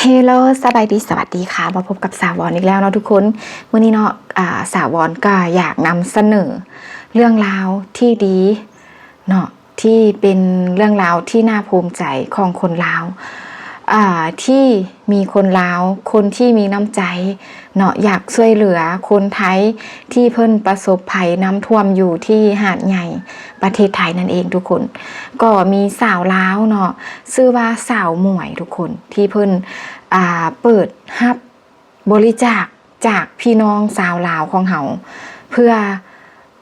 ເຮໂລ ສະບາຍດີ ສະຫວັດດີຄ່ະ ມາພົບກັບສາວອນອີກແລ້ວເນາະທຸກຄົນ. ມື້ນີ້ເນາະ ອາ ສາວອນກໍຢາກນຳສະເໜີເລື່ອງລາວທີ່ດີເນາະ ທີ່ເປັນເລື່ອງລາວທີ່ໜ້າພູມໃຈຂອງຄົນລາວ ອາ ທີ່ມີຄົນລາວ ຄົນທີ່ມີນ້ຳໃຈເນາະ ຢາກຊ່ວຍເຫຼືອຄົນໄທທີ່ເພິ່ນປະສົບໄພນ້ຳຖ້ວມຢູ່ທີ່ຫາດໃຫຍ່ ປະເທດໄທນັ້ນເອງທຸກຄົນ. ກໍມີສາວລາວເນາະ ຊື່ວ່າສາວໝວຍທຸກຄົນ ທີ່ເພິ່ນ ອາ ເປີດຮັບບໍລິຈາກຈາກພີ່ນ້ອງຊາວລາວຂອງເຮົາ ເພື່ອ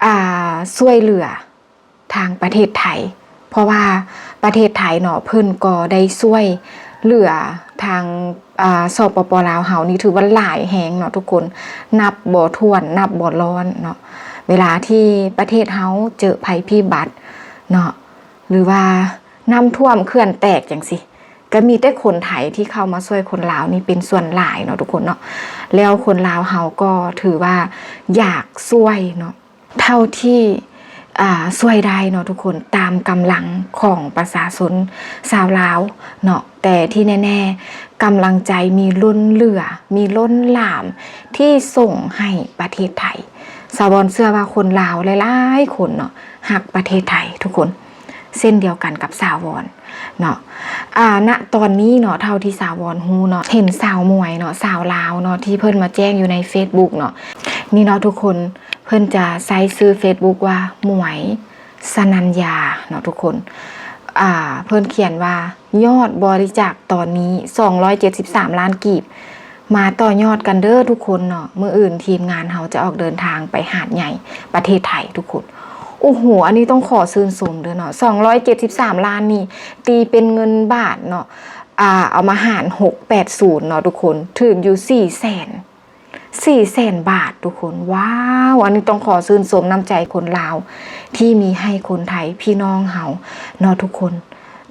ອາ ຊ່ວຍເຫຼືອທາງປະເທດໄທ ເພາະວ່າປະເທດໄທເນາະ ເພິ່ນກໍໄດ້ຊ່ວຍເຫຼືອທາງ ອາ ສປປ ລາວເຮົານີ້ ຖືວ່າຫຼາຍແຮງເນາະທຸກຄົນ ນັບບໍ່ຖ້ວນ ນັບບໍ່ລ້ອນເນາະ. ເວລາທີ່ປະເທດເຮົາເຈີໄພພິບັດເນາະ ຫຼືວ່ານ້ຳຖ້ວມ ເຂື່ອນແຕກຈັ່ງຊີ້ ກໍມີແຕ່ຄົນໄທທີ່ເຂົ້າມາຊ່ວຍຄົນລາວນີ້ເປັນສ່ວນຫຼາຍເນາະທຸກຄົນເນາະ. ແລ້ວຄົນລາວເຮົາກໍຖືວ່າຢາກຊ່ວຍເນາະ ເທົ່າທີ່ ອາ ຊ່ວຍໄດ້ເນາະທຸກຄົນ ຕາມກຳລັງຂອງປະຊາຊົນຊາວລາວເນາະ. ແຕ່ທີ່ແນ່ໆ ກຳລັງໃຈມີລົ້ນເຫຼືອ ມີລົ້ນຫຼາມທີ່ສົ່ງໃຫ້ປະເທດໄທ. ສາວອນເຊື່ອວ່າຄົນລາວຫຼາຍໆຄົນເນາະ ຮັກປະເທດໄທທຸກຄົນ ເຊັ່ນດຽວກັນກັບສາວອນເນາະ. ອາ ນະຕອນນີ້ເນາະ ເທົ່າທີ່ສາວອນຮູ້ເນາະ ເຫັນສາວໝວຍເນາະ ສາວລາວເນາະ ທີ່ເພິ່ນມາແຈ້ງຢູ່ໃນເຟສບຸກເນາະ ນີ້ເນາະທຸກຄົນ ເພິ່ນຈະໃຊ້ຊື່ເຟສບຸກວ່າ ໝວຍ ສະນັນຍາເນາະທຸກຄົນ. ອາ ເພິ່ນຂຽນວ່າ ຍອດບໍລິຈາກຕອນນີ້ ສອງຮ້ອຍເຈັດສິບສາມລ້ານກີບ ມາຕໍ່ຍອດກັນເດີທຸກຄົນເນາະ ມື້ອື່ນທີມງານເຮົາຈະອອກເດີນທາງໄປຫາດໃຫຍ່ ປະເທດໄທທຸກຄົນ. ໂອ້ໂຫ ອັນນີ້ຕ້ອງຂໍຊື່ນຊົມເດີເນາະ ສອງຮ້ອຍເຈັດສິບສາມລ້ານນີ້ ຕີເປັນເງິນບາດເນາະ ອາ ເອົາມາຫານຫົກແປດສູນເນາະທຸກຄົນ ຖືກຢູ່ສີ່ແສນ ສີ່ແສນບາດທຸກຄົນ. ວ້າວ ອັນນີ້ຕ້ອງຂໍຊື່ນຊົມນ້ຳໃຈຄົນລາວທີ່ມີໃຫ້ຄົນໄທພີ່ນ້ອງເຮົາເນາະທຸກຄົນ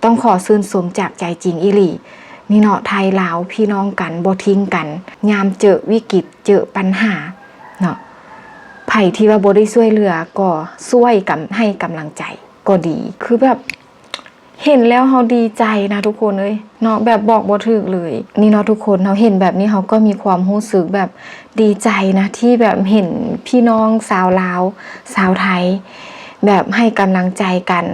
ຕ້ອງຂໍຊື່ນຊົມຈາກໃຈຈິງອີ່ຫຼີ. ນີ້ເນາະ ໄທລາວພີ່ນ້ອງກັນ ບໍ່ຖິ້ມກັນ ຍາມເຈີວິກິດ ເຈີປັນຫາເນາະ ໃຜທີ່ວ່າບໍ່ໄດ້ຊ່ວຍເຫຼືອກໍຊ່ວຍກັນ ໃຫ້ກຳລັງໃຈກໍດີ ຄືແບບ ເຫັນແລ້ວເຮົາດີໃຈນະທຸກຄົນເອີຍເນາະ ແບບບອກບໍ່ຖືກເລີຍ. ນີ້ເນາະທຸກຄົນ ເຮົາເຫັນແບບນີ້ເຮົາກໍມີຄວາມຮູ້ສຶກແບບດີໃຈນະ ທີ່ແບບເຫັນພີ່ນ້ອງຊາວລາວ ຊາວໄທ ແບບໃຫ້ກຳລັງໃຈກັນ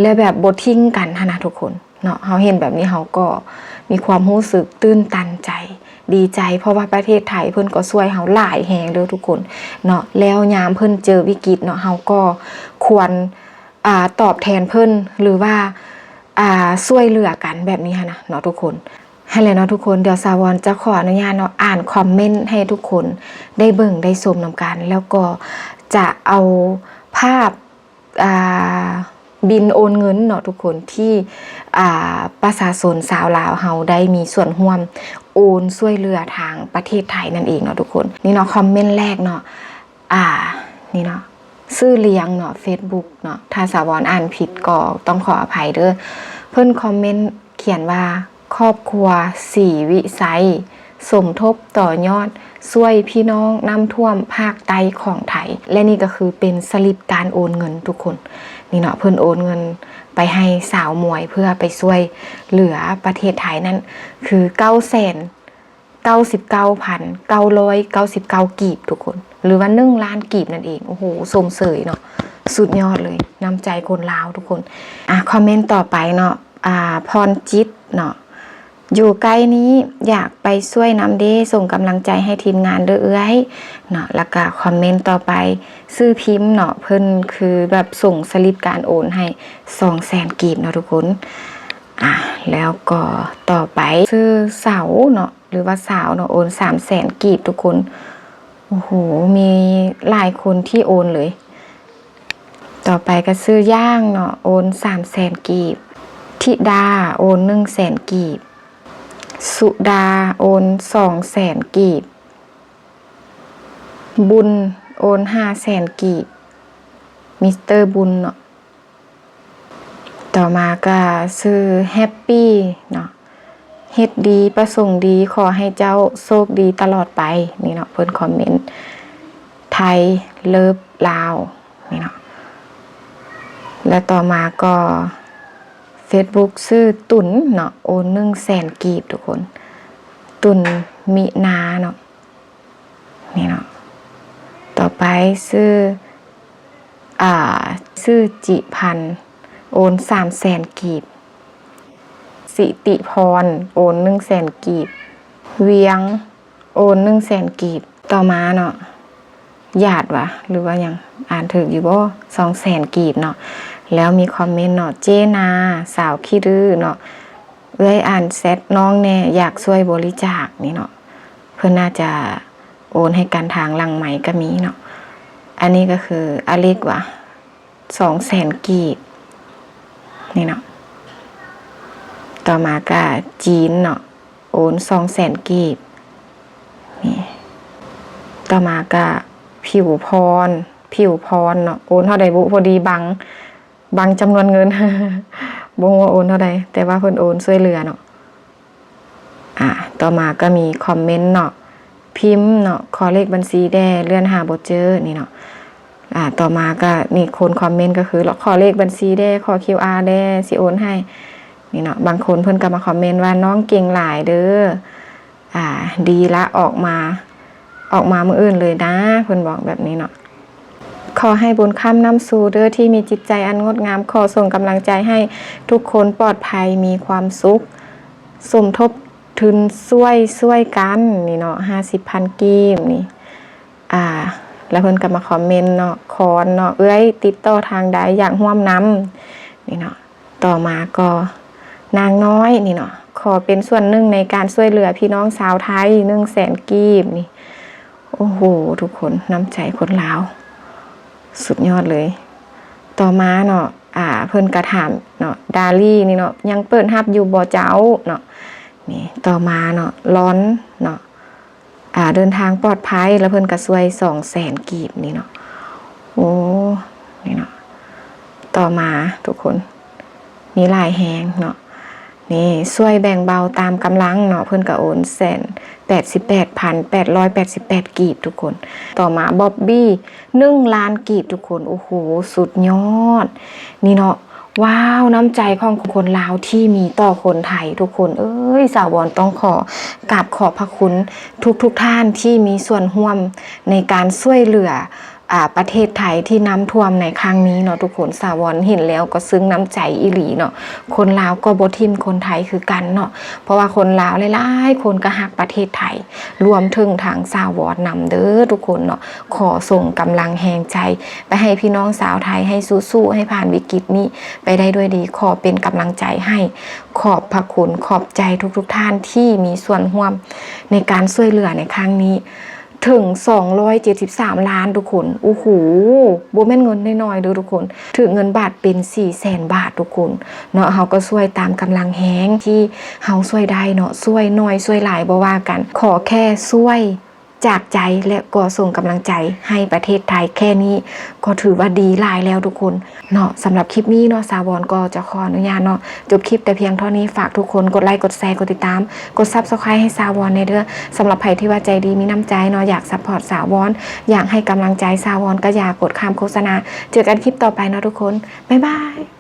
ແລະ ແບບບໍ່ຖິ້ມກັນຫັ້ນນະທຸກຄົນເນາະ. ເຮົາເຫັນແບບນີ້ເຮົາກໍມີຄວາມຮູ້ສຶກຕື່ນຕັນໃຈ ດີໃຈ ເພາະວ່າປະເທດໄທເພິ່ນກໍຊ່ວຍເຮົາຫຼາຍແຮງເດີທຸກຄົນເນາະ. ແລ້ວຍາມເພິ່ນເຈີວິກິດເນາະ ເຮົາກໍຄວນ ອາ ຕອບແທນເພິ່ນ ຫຼືວ່າ ອາ ຊ່ວຍເຫຼືອກັນແບບນີ້ຫັ້ນນະເນາະທຸກຄົນ. ຫັ້ນແຫຼະເນາະທຸກຄົນ ດຽວສາວອນຈະຂໍອະນຸຍາດເນາະ ອ່ານຄອມເມັນໃຫ້ທຸກຄົນໄດ້ເບິ່ງໄດ້ຊົມນຳກັນ ແລ້ວກໍຈະເອົາພາບ ອາ ບິນໂອນເງິນເນາະທຸກຄົນ ທີ່ ອາ ປະຊາຊົນຊາວລາວເຮົາໄດ້ມີສ່ວນຮ່ວມໂອນຊ່ວຍເຫຼືອທາງປະເທດໄທນັ້ນເອງເນາະທຸກຄົນ. ນີ້ເນາະ ຄອມເມັນແລກເນາະ ອາ ນີ້ເນາະ ຊື່ລຽງເນາະ ເຟສບຸກເນາະ ຖ້າສາວອນອ່ານຜິດກໍຕ້ອງຂໍອະໄພເດີ. ເພິ່ນຄອມເມັນຂຽນວ່າ ຄອບຄົວສີວິໄຊ ສົມທົບຕໍ່ຍອດຊ່ວຍພີ່ນ້ອງນ້ຳຖ້ວມພາກໃຕ້ຂອງໄທ ແລະ ນີ້ກໍຄືເປັນສະລິບການໂອນເງິນທຸກຄົນ. ນີ້ເນາະ ເພິ່ນໂອນເງິນໄປໃຫ້ສາວໝວຍ ເພື່ອໄປຊ່ວຍເຫຼືອປະເທດໄທນັ້ນ ຄືເກົ້າແສນ ເກົ້າສິບເກົ້າພັນເກົ້າຮ້ອຍເກົ້າສິບເກົ້າກີບທຸກຄົນ ຫຼືວ່າໜຶ່ງລ້ານກີບນັ້ນເອງ. ໂອ້ໂຫ ຊົມເຊີຍເນາະ ສຸດຍອດເລີຍ ນ້ຳໃຈຄົນລາວທຸກຄົນ. ອາ ຄອມເມັນຕໍ່ໄປເນາະ ອາ ພອນຈິດເນາະ ຢູ່ໃກ້ນີ້ ຢາກໄປຊ່ວຍນຳເດ້ ສົ່ງກຳລັງໃຈໃຫ້ທີມງານເດີເອື້ອຍເນາະ. ແລ້ວກະຄອມເມັນຕໍ່ໄປ ຊື່ພິມເນາະ ເພິ່ນຄືແບບສົ່ງສະລິບການໂອນໃຫ້ສອງແສນກີບເນາະທຸກຄົນ. ອາ ແລ້ວກໍຕໍ່ໄປ ຊື່ເສົາເນາະ ຫຼືວ່າສາວເນາະ ໂອນສາມແສນກີບທຸກຄົນ. ໂອ້ໂຫ ມີຫຼາຍຄົນທີ່ໂອນເລີຍ. ຕໍ່ໄປກໍຊື່ຢ່າງເນາະ ໂອນສາມແສນກີບ, ທິດາໂອນໜຶ່ງແສນກີບ, ສຸດາໂອນສອງແສນກີບ, ບຸນໂອນຫ້າແສນກີບ, ມິສເຕີບຸນເນາະ. ຕໍ່ມາກໍຊື່ແຮັບປີ້ເນາະ ເຮັດດີປະສົງດີ ຂໍໃຫ້ເຈົ້າໂຊກດີຕະຫຼອດໄປ. ນີ້ເນາະ ເພິ່ນຄອມເມັນ ໄທເລີບລາວ ນີ້ເນາະ. ແລະ ຕໍ່ມາກໍເຟສບຸກຊື່ຕຸນເນາະ ໂອນໜຶ່ງແສນກີບທຸກຄົນ. ຕຸນມິນາເນາະ ນີ້ເນາະ. ຕໍ່ໄປຊື່ ອ່າ ຊື່ຈິພັນ ໂອນສາມແສນກີບ, ສິຕິພອນ ໂອນໜຶ່ງແສນກີບ, ວຽງ ໂອນໜຶ່ງແສນກີບ. ຕໍ່ມາເນາະ ຢາດຫວາ ຫຼືວ່າຫຍັງ ອ່ານຖືກຢູ່ບໍ່? ສອງແສນກີບເນາະ. ແລ້ວມີຄອມເມັນເນາະ ເຈນາ ສາວຂີ້ດື້ເນາະ ເອື້ອຍອ່ານແຊັດນ້ອງແດ່ ຢາກຊ່ວຍບໍລິຈາກ ນີ້ເນາະ. ເພິ່ນໜ້າຈະໂອນໃຫ້ກັນທາງຫຼັງໄມກະມີເນາະ. ອັນນີ້ກະຄືອາລິກຫວາ ສອງແສນກີບ ນີ້ເນາະ. ຕໍ່ມາກະຈີນເນາະ ໂອນສອງແສນກີບ ນີ້. ຕໍ່ມາກະຜິວພອນ ຜິວພອນເນາະ ໂອນເທົ່າໃດບຸ? ພໍດີບັງ ບັງຈຳນວນເງິນ ບໍ່ຮູ້ວ່າໂອນເທົ່າໃດ ແຕ່ວ່າເພິ່ນໂອນຊ່ວຍເຫຼືອເນາະ. ອ່າ ຕໍ່ມາກະມີຄອມເມັນເນາະ ພິມເນາະ ຂໍເລກບັນຊີແດ່ ເລື່ອນຫາບໍ່ເຈີ ນີ້ເນາະ. ອ່າ ຕໍ່ມາກະມີຄົນຄອມເມັນກະຄື ຂໍເລກບັນຊີແດ່ ຂໍຄິວອາແດ່ ຊິໂອນໃຫ້ ນີ້ເນາະ. ບາງຄົນເພິ່ນກະມາຄອມເມັນວ່າ ນ້ອງເກັ່ງຫຼາຍເດີ ອ່າ ດີລະ ອອກມາ ອອກມາມື້ອື່ນເລີຍນາ ເພິ່ນບອກແບບນີ້ເນາະ. ຂໍໃຫ້ບຸນຄ້ຳນຳສູ່ເດີ ທີ່ມີຈິດໃຈອັນງົດງາມ ຂໍສົ່ງກຳລັງໃຈໃຫ້ທຸກຄົນປອດໄພ ມີຄວາມສຸກ ສົມທົບທຶນຊ່ວຍ ຊ່ວຍກັນ ນີ້ເນາະ ຫ້າສິບພັນກີບນີ້. ອ່າ ແລ້ວເພິ່ນກະມາຄອມເມັນເນາະ ຄອນເນາະ ເອື້ອຍຕິດຕໍ່ທາງໃດ ຢາກຮ່ວມນຳ ນີ້ເນາະ. ຕໍ່ມາກໍນາງນ້ອຍນີ້ເນາະ ຂໍເປັນສ່ວນໜຶ່ງໃນການຊ່ວຍເຫຼືອພີ່ນ້ອງຊາວໄທ ໜຶ່ງແສນກີບນີ້. ໂອ້ໂຫ ທຸກຄົນ ນ້ຳໃຈຄົນລາວສຸດຍອດເລີຍ. ຕໍ່ມາເນາະ ອ່າ ເພິ່ນກະຖາມເນາະ ດາລີນີ້ເນາະ ຍັງເປີດຮັບຢູ່ບໍ່ເຈົ້າເນາະ. ນີ້ ຕໍ່ມາເນາະ ລອນເນາະ ອ່າ ເດີນທາງປອດໄພ ແລ້ວເພິ່ນກະຊ່ວຍສອງແສນກີບນີ້ເນາະ. ໂອ້ ນີ້ເນາະ. ຕໍ່ມາທຸກຄົນ ມີຫຼາຍແຮງເນາະ ນີ້ ຊ່ວຍແບ່ງເບົາຕາມກຳລັງເນາະ ເພິ່ນກະໂອນແສນແປດສິບແປດພັນແປດຮ້ອຍແປດສິບແປດກີບທຸກຄົນ. ຕໍ່ມາ ບອບບີ້ ໜຶ່ງລ້ານກີບທຸກຄົນ. ໂອ້ໂຫ ສຸດຍອດ ນີ້ເນາະ. ວ້າວ ນ້ຳໃຈຂອງຄົນລາວທີ່ມີຕໍ່ຄົນໄທ ທຸກຄົນເອີຍ ສາວອນຕ້ອງຂໍກາບຂອບພະຄຸນທຸກໆທ່ານທີ່ມີສ່ວນຮ່ວມໃນການຊ່ວຍເຫຼືອ ອ່າ ປະເທດໄທທີ່ນ້ຳຖ້ວມໃນຄັ້ງນີ້ເນາະທຸກຄົນ. ສາວອນເຫັນແລ້ວກໍຊຶ້ງນ້ຳໃຈອີ່ຫຼີເນາະ. ຄົນລາວກໍບໍ່ຖິ້ມຄົນໄທຄືກັນເນາະ ເພາະວ່າຄົນລາວຫຼາຍໆຄົນກໍຮັກປະເທດໄທ ລວມເຖິງທາງສາວອນນຳເດີທຸກຄົນເນາະ. ຂໍສົ່ງກຳລັງແຮງໃຈໄປໃຫ້ພີ່ນ້ອງຊາວໄທ ໃຫ້ສູ້ໆ ໃຫ້ຜ່ານວິກິດນີ້ໄປໄດ້ດ້ວຍດີ. ຂໍເປັນກຳລັງໃຈໃຫ້. ຂອບພະຄຸນ ຂອບໃຈທຸກໆທ່ານທີ່ມີສ່ວນຮ່ວມໃນການຊ່ວຍເຫຼືອໃນຄັ້ງນີ້ ເຖິງສອງຮ້ອຍເຈັດສິບສາມລ້ານທຸກຄົນ. ໂອ້ໂຫ ບໍ່ແມ່ນເງິນນ້ອຍໆເດີທຸກຄົນ. ຖືກເງິນບາດເປັນສີ່ແສນບາດທຸກຄົນເນາະ. ເຮົາກໍຊ່ວຍຕາມກຳລັງແຮງທີ່ເຮົາຊ່ວຍໄດ້ເນາະ ຊ່ວຍໜ້ອຍຊ່ວຍຫຼາຍບໍ່ວ່າກັນ ຂໍແຄ່ຊ່ວຍຈາກໃຈ ແລະ ກໍສົ່ງກຳລັງໃຈໃຫ້ປະເທດໄທແຄ່ນີ້ ກໍຖືວ່າດີຫຼາຍແລ້ວທຸກຄົນເນາະ. ສຳລັບຄລິບນີ້ເນາະ ສາວອນກໍຈະຂໍອະນຸຍາດເນາະ ຈົບຄລິບແຕ່ພຽງເທົ່ານີ້. ຝາກທຸກຄົນກົດໄລ ກົດແຊ ກົດຕິດຕາມ ກົດ Subscribe ໃຫ້ສາວອນແດ່ເດີ. ສຳລັບໃຜທີ່ວ່າໃຈດີມີນ້ຳໃຈເນາະ ຢາກ support ສາວອນ ຢາກໃຫ້ກຳລັງໃຈສາວອນ ກໍຢ່າກົດຂ້າມໂຄສະນາ. ເຈີກັນຄລິບຕໍ່ໄປເນາະທຸກຄົນ ບາຍບາຍ.